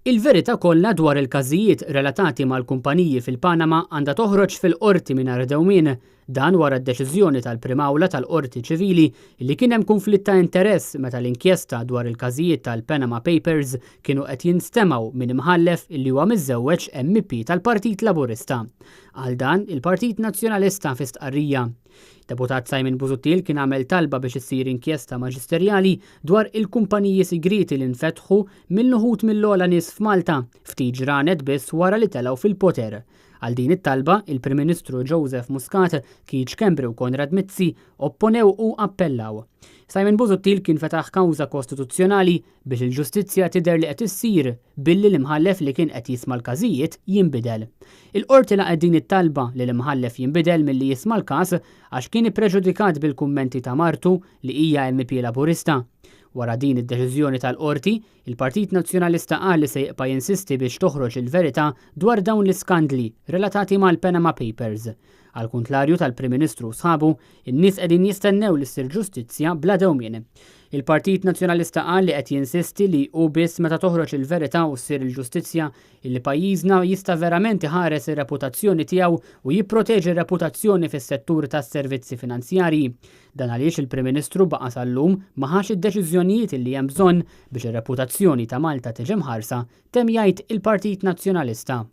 Il-verità kollha dwar il-każijiet relatati mal-kumpaniji fil-Panama għandha toħroġ fil-Qorti mingħajr dewmien. Dan wara d-deċiżjoni tal-Prim Awla tal-Qorti Ċivili li kien hemm kunflitt ta' interess meta l-inkjesta dwar il-każijiet tal-Panama Papers kienu qed jinstemgħu minn imħallef li huwa miżżewweġ MEP tal-Partit Laburista. Qal dan il-Partit Nazzjonalista fi stqarrija. Deputat Simon Busuttil kien għamel talba biex issir inkjesta maġisterjali dwar il-kumpaniji sigrieti li nfetħu minn uħud mill-ogħla nies f'Malta ftit ġranet biss wara li telgħu fil-poter. Għal din it-talba, il-Prim Ministru Joseph Muscat, Keith Schembri u Konrad Mizzi opponew u appellaw. Simon Busuttil kien fetaħ kawża kostituzzjonali biex il-ġustizzja tidher li qed issir billi l-imħallef li kien qed jisma' l-każijiet jinbidel. Il-Qorti laqgħet din it-talba li l-imħallef jinbidel milli jisma' l-każ għax kien ippreġudikat bil-kummenti ta' martu li hija MEP Laburista. Wara din id-deċiżjoni tal-Qorti, il-Partit Nazzjonalista qal li se jibqa' jinsisti biex toħroġ il-verità dwar dawn l-iskandli relatati mal-Panama Papers. Għall-kuntlarju tal-Prim Ministru u sħabu, in-nies qegħdin jistennew li ssir ġustizzja bla dewmien. Il-Partit Nazzjonalista qal li qed jinsisti li hu biss meta toħroġ il-verità u ssir il-ġustizzja illi pajjiżna jista' verament iħares ir-reputazzjoni tiegħu u jipproteġi r-reputazzjoni fis-settur tas-servizzi finanzjarji. Dan għaliex il-Prim Ministru baqa' sal-lum ma ħax id-deċiżjonijiet illi hemm bżonn biex ir-reputazzjoni ta' Malta tiġi mħarsa, temm jgħid il-Partit Nazzjonalista.